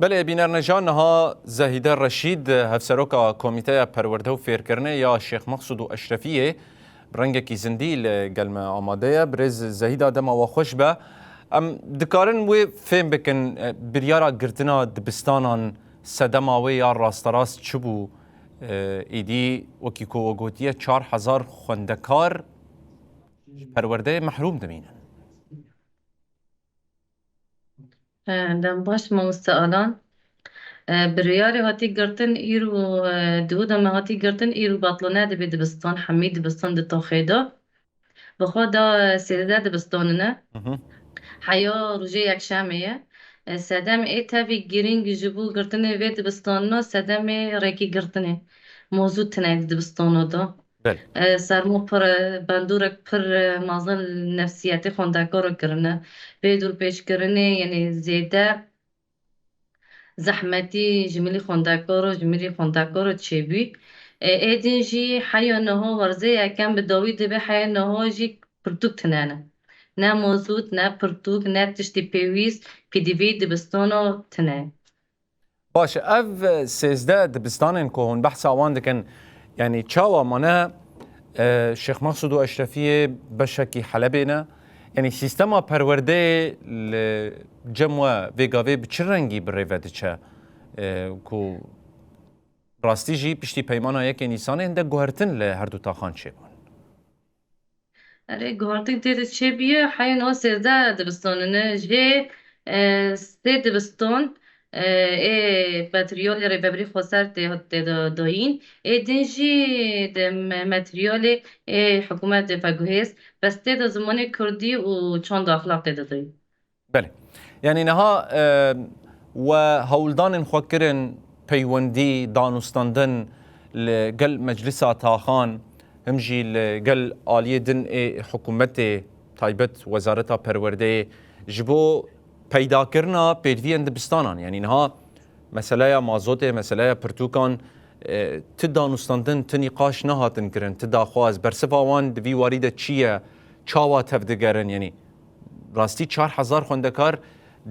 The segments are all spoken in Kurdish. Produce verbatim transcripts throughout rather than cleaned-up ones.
Belê, bînerneja niha Zehîde Reşîd, hevseroka Komîteya Perwerde û Fêrkirinê ya Şêx Mexsûd û Eşrefiyê, bi rengekî zindî li gel me amade ye. Birêz Zehîda, dema we xweş be. Em dikarin wê fêm bikin, e, biryara girtina dibistanan sedema wê ya rasterast çi bû? E, êdî wekî ku we gotiye, çar hezar xwendekar ji perwerdeyê mehrûm dimînin. Dem baş mamoste Alan. E, biryarê hatî girtin îro, e, di wida me hatî girtin îro batlo nedibe dibistan, hemî dibistan di toxê de. Bi xwe da, e, sêzdeh dibistanine. Hı hı. Heya rojê yekşemê ye. E, sedem ê tevî girîng ji bo girtinê vê dibistanina sedemê rêkî girtinê. Mozût tine di dibistana de. Belê. E, sermo pir e, bandorek pir e, mezin nefsiyetê xwendekar kirine. Vê dorpêçkirinê, yanî zêde zehmetî ji milî xwendekar û ji milî xwendekar û çêbûyî. E, ê din jî heya niha werzê yekem bi dawî dibe, heya niha jî pirtûk tine ne. Ne mozût, ne pirtûk, ne tiştî pêwîst, pêdivî dibistana tine. Baş e, ev sêzdeh dibistanên ku hûn behsa wan dikin, yanî çawa mane, e, Şêx Mexsûd û Eşrefiyê beşekî Helebê ne? Yanî sîstema perwerdeyê li cem we vê gavê bi çi rengî bi rê ve diçe, e, ku rastî jî piştî peymana yekê Nîsanê hinde guhertin li her du taxan çêbûn? Erê, guhertin tê de çêbûye, heya niha sêzdeh dibistanine. Jê, e, sê dibistan, e, ê materyalê rêvebirî xweser tê, tê de dayîn. Ê din jî de me-, materyalê ê hikûmetê veguhêz, bes tê de zimanê kurdî û çand û exlaq tê de dayîn. Belê. Yanî niha, e, we hewldanên xwe kirin, peywendî, danûstandin li gel Meclisa Taxan, him jî li gel aliyê din ê hikûmetê, taybet Wezareta Perwerdeyê, ji bo peydakirina pêdiviyên dibistanan. Yanî niha meseleya mazotê, meseleya pirtûkan, e, ti danûstandin, ti nîqaş nehatin kirin, ti daxwaz. Bersiva wan di vî warî de çi ye? Çawa tevdigerin? Yanî rastî çar hezar xwendekar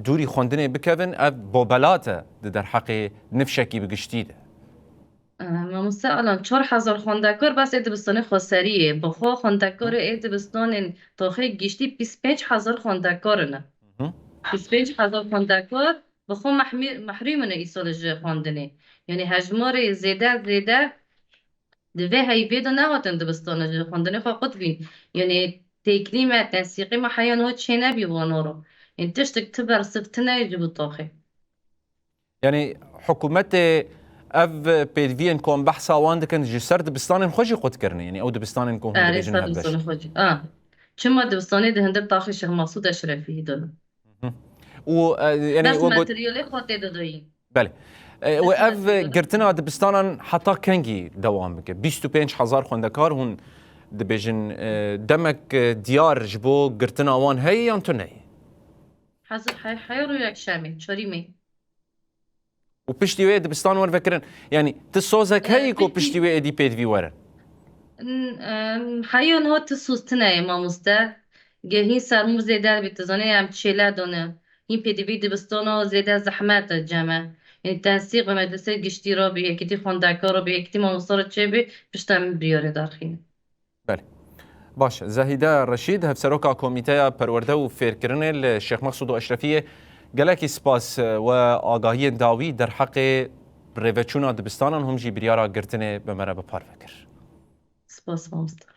dûrî xwendinê bikevin, ev bobelat e di derheqê nifşekî bi giştî de. E, mamoste Alan, çar hezar xwendekar bes ê dibistanê xweseriyê. Bi xwe xwendekarê ê dibistanên toxê giştî bîst pênc hezar xwendekar ne. Hı hı. Bîst pênc hezar xwendekar bi xwe mehmî-, mehrûm ne îsal ji xwendinê. Yanî hejmarê zêde zêde di vê heyvê de nehatin dibistana ji xwendinê xwe qut bîn. Yanî têkilî me, tensîqê me heya niha çênebî wan oro. Yanî tiştek ti bersiv tine ji bo toxê. Yanî hikûmetê ev pêdiviyên ku em behsa wan dikin ji ser dibistanên xwe jî qut kirine. Yanî ew dibistanên ku hûn Erê, dibêjin ser hevbeş. Dibistanên xwe jî. A. Çima dibistanê di hindir taxê Şêx Mesûd Eşrefî de ne. Hı. Û, e, yanî Bes we got materyalê xwe tê de dayîn. Belê. E, we Bes ev materyalê girtina dibistanan heta kengî dewam bike? Bîst û pênc hezar xwendekar hûn dibêjin, e, demek, e, diyar ji bo girtina wan heye yan tune ye? Hezir he-, heya rû yekşemê, çarî mê. Û piştî wê dibistan were vekirin. Yanî ti sozek E, heyî ku piştî piştî wê êdî pêdivî were? N-, em, heya niha ti soz tine ye mamoste. Ge hîn sermû zêde bî, tu zanî em çêle done. Hîn pêdivî dibistana zêde zehmet e cem e. Yanî tensîq bi medresê giştî re, bi yekîtî xwendekar re, bi yekîtî mamoste re çêbî, pişta em biryarê derxîne. Belê. Baş, Zehîde Reşîd, hevseroka Komîteya Perwerde û Fêrkirinê li Şêx Mexsûd û Eşrefiyê, gelekî spas, e, we agahiyên dawî derheqê rêveçûna dibistanan hûn jî biryara girtinê bi me re bi parve kir. Spas, mamoste.